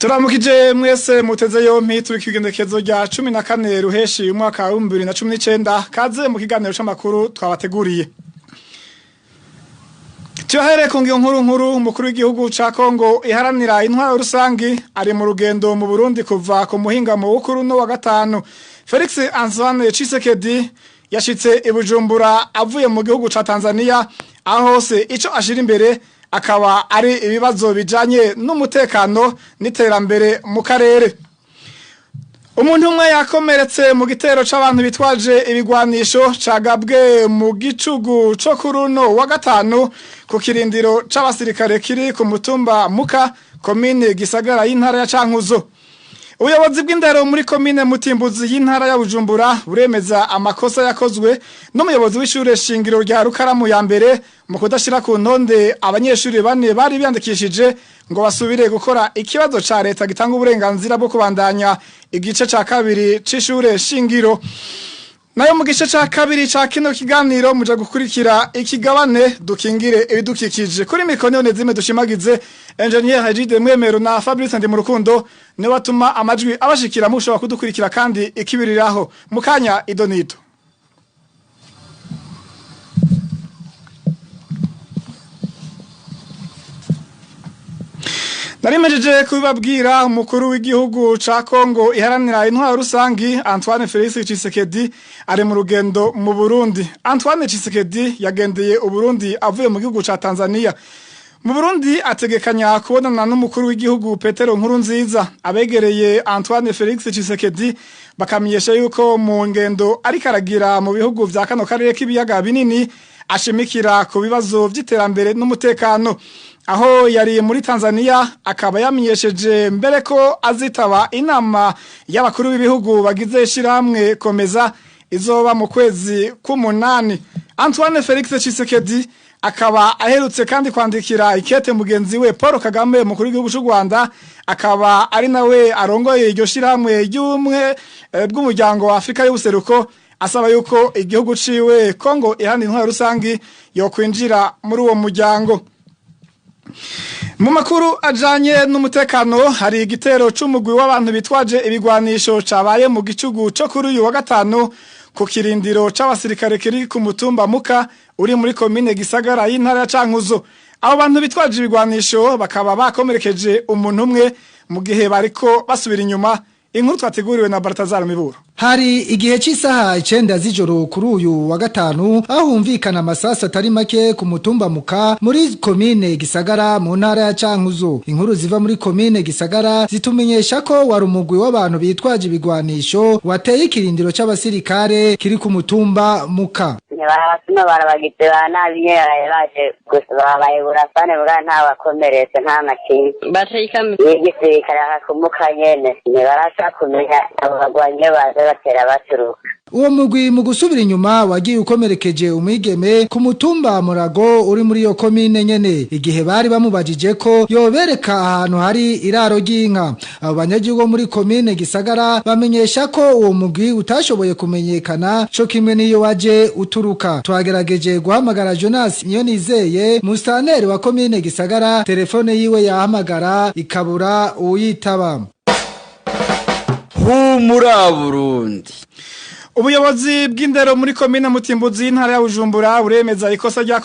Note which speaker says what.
Speaker 1: Turamukije mwese muteze yompi turi kwigendekezo rya 14 ruheshi umwaka wa 2019 kaze mu kiganiro c'amakuru twabateguriye. Tuyahere ku ngiyo nkuru nkuru umukuru w'igihugu ca Kongo iharanira intwaro rusangi ari mu rugendo mu Burundi kuva ku muhingamo w'ukuru no wa gatanu. Felix Antoine Tshisekedi yashitse i Bujumbura avuye mu gihugu ca Tanzania aho hose ico ashira imbere akaba ari ibibazo bijanye n'umutekano n'iterambere mu karere. Umuntu umwe yakomeretse mu gitero c'abantu bitwaje ibigwanisho cagabwe mu gicugu co kuruno wa gatanu ku kirindiro c'abasirikare kiri ku mutumba Muka, komine Gisagara y'intara ya Cankuzo. Ubuyobozi bw'indero muri komine Mutimbuzi y'intara ya Bujumbura buremeza amakosa yakozwe n'umuyobozi w'ishure shingiro rya Rukaramu ya mbere mu kudashira ku ntonde abanyeshuri bane bari biyandikishije ngo basubire gukora ikibazo ca leta gitanga uburenganzira bwo kubandanya igice ca kabiri c'ishure shingiro. Nayo mu gice ca kabiri ca kino kiganiro muja gukurikira ikigabane dukingire ibidukikije. Kuri mikoro zime dushimagize Engineer Hejide Mwemero na Fabrice Ndimurukundo ni watuma amajwi abashikira mushobora kudukurikira kandi ikibiriraho mukanya idonito. Narimejeje kubabwira umukuru w'igihugu ca Kongo iharanira intwaro rusangi Antoine Felix Tshisekedi ari mu rugendo mu Burundi. Antoine Tshisekedi yagendeye Uburundi avuye mu gihugu ca Tanzania. Mu Burundi ategekanya kubonana n'umukuru w'igihugu Petero Nkurunziza. Abegereye Antoine Felix Tshisekedi bakamenyesha yuko mu ngendo ariko aragira mu bihugu vya kano karere k'ibiyaga binini ashimikira ku bibazo vy'iterambere n'umutekano. Aho yari muri Tanzania akaba yamenyesheje mbere ko azitaba inama y'abakuru b'ibihugu bagize ishiramwe komeza izoba mu kwezi k'umunani. Antoine Felix Tshisekedi akaba aherutse kandi kwandikira ikete mugenzi we Paul Kagame mukuru w'igihugu cy'u Rwanda, akaba ari nawe arongoye iryo shiramwe ry'umwe bw'umuryango wa Afrika y'ubuseruko, asaba yuko igihugu ciwe Kongo iharanira intwaro rusangi yo kwinjira muri uwo muryango. Mu makuru ajanye n'umutekano hari igitero c'umugwi w'abantu bitwaje ibigwanisho cabaye mu gicugu co kuri uyu wa gatanu ku kirindiro c'abasirikare kiri ku mutumba Muka uri muri komine Gisagara y'intara ya Cankuzo. Abo bantu bitwaje ibigwanisho bakaba bakomerekeje umuntu umwe mu gihe bariko basubira inyuma. Inkuru twateguriwe na Bartazar Miburo.
Speaker 2: Hari igihe cy'isaha 9 z'ijoro kuri uyu wa gatanu aho humvikana amasasa atari make ku mutumba Muka muri komine Gisagara mu ntara ya Cankuzo. Inkuru ziva muri komine Gisagara zitumenyesha ko wari umugwi w'abantu bitwaje ibigwanisho wateye ikirindiro c'abasirikare kiri ku mutumba Muka.
Speaker 3: Barabasuma barabagize ba nabi baje gusa babaye burafane bwa nta bakomeretse nta nakintu.
Speaker 4: Bateye
Speaker 3: igisirikare hakumuka nyene ntibarasha kumenya abo bagwanye baje batera baturuka.
Speaker 2: Uwo mugwi mu gusubira inyuma wagiye ukomerekeje umwigeme ku mutumba Murago uri muri iyo komine nyene igihe bari bamubajije ko yobereka ahantu hari iraro ry'inka. Abo banyagihugu muri komine Gisagara bamenyesha ko uwo mugwi utashoboye kumenyekana co kimwe niyo waje uturuka. Twagerageje guhamagara Jonas Niyonizeye mustaneri wa komine Gisagara, telefone yiwe yahamagara ikabura uyitaba.
Speaker 5: Humura Burundi.
Speaker 1: Ubuyobozi bw'indero muri komine Mutimbuzi y'intara ya Bujumbura buremeza ikosa rya